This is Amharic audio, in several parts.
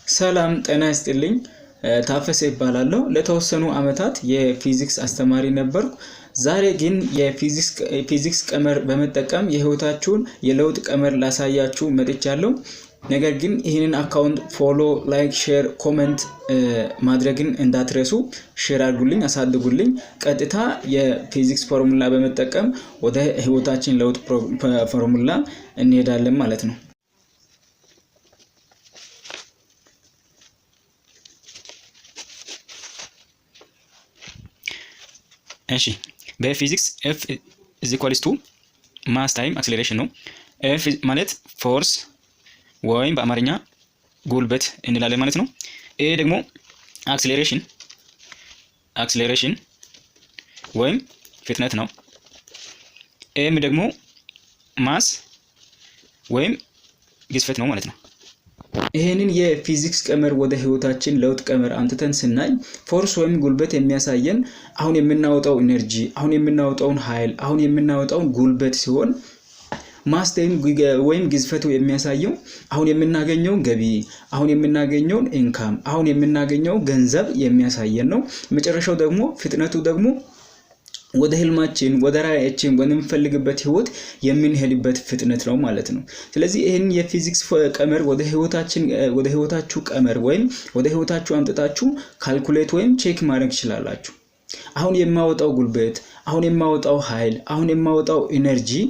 ሰላም ጤና ይስጥልኝ። ታፈሰ እባላለሁ። ለተወሰኑ አመታት የፊዚክስ አስተማሪ ነበርኩ። ዛሬ ግን የፊዚክስ ቀመር በመጠቀም የህይወታችሁን የለውጥ ቀመር ላሳያችሁ መጥቻለሁ። ነገር ግን ይህንን account follow፣ like፣ share፣ comment ማድረግን እንዳትረሱ። Share አድርጉልኝ፣ አሳድጉልኝ። ቀጥታ የፊዚክስ ፎርሙላ በመጠቀም ወደ ህይወታችን ለውጥ ፎርሙላ እንሄዳለን ማለት ነው። እሺ፣ በፊዚክስ F is equals to mass time acceleration ነው። F ማለት force ወይም በአማርኛ ጉልበት እንላለን ማለት ነው። A ደግሞ acceleration ወይም ፍጥነት ነው። M ደግሞ mass ወይም ግዝፈት ነው ማለት ነው። ይህንን የፊዚክስ ቀመር ወደ ህይወታችን ለውጥ ቀመር አምጥተን ስናይ force ወይም ጉልበት የሚያሳየን አሁን የምናወጣው energy፣ አሁን የምናወጣውን ኃይል፣ አሁን የምናወጣውን ጉልበት ሲሆን mass ወይም ግዝፈቱ የሚያሳየው አሁን የምናገኘውን ገቢ፣ አሁን የምናገኘውን income፣ አሁን የምናገኘው ገንዘብ የሚያሳየን ነው። መጨረሻው ደግሞ ፍጥነቱ ደግሞ ወደ ህልማችን፣ ወደ ራዕያችን፣ ወደምንፈልግበት ህይወት የምንሄድበት ፍጥነት ነው ማለት ነው። ስለዚህ ይህን የፊዚክስ ቀመር ወደ ህይወታችን፣ ወደ ህይወታችሁ ቀመር ወይም ወደ ህይወታችሁ አምጥታችሁ calculate ወይም check ማድረግ ትችላላችሁ። አሁን የማወጣው ጉልበት፣ አሁን የማወጣው ኃይል፣ አሁን የማወጣው energy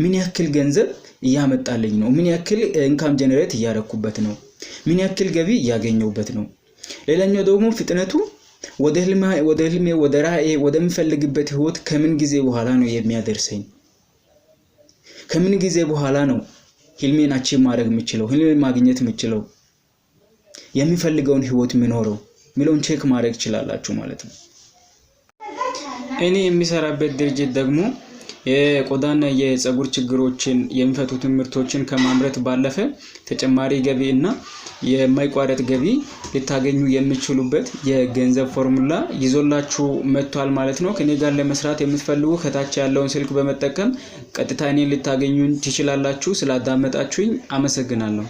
ምን ያክል ገንዘብ እያመጣልኝ ነው? ምን ያክል income generate እያረኩበት ነው? ምን ያክል ገቢ እያገኘሁበት ነው? ሌላኛው ደግሞ ፍጥነቱ ወደ ህልሜ፣ ወደ ራዕዬ፣ ወደምፈልግበት ህይወት ከምን ጊዜ በኋላ ነው የሚያደርሰኝ? ከምን ጊዜ በኋላ ነው ህልሜን achieve ማድረግ የምችለው፣ ህልሜን ማግኘት የምችለው፣ የሚፈልገውን ህይወት የሚኖረው የሚለውን check ማድረግ ትችላላችሁ ማለት ነው። እኔ የምሰራበት ድርጅት ደግሞ የቆዳና የፀጉር ችግሮችን የሚፈቱትን ምርቶችን ከማምረት ባለፈ ተጨማሪ ገቢ እና የማይቋረጥ ገቢ ልታገኙ የምትችሉበት የገንዘብ ፎርሙላ ይዞላችሁ መጥቷል ማለት ነው። ከኔ ጋር ለመስራት የምትፈልጉ ከታች ያለውን ስልክ በመጠቀም ቀጥታ እኔን ልታገኙን ትችላላችሁ። ስላዳመጣችሁኝ አመሰግናለሁ።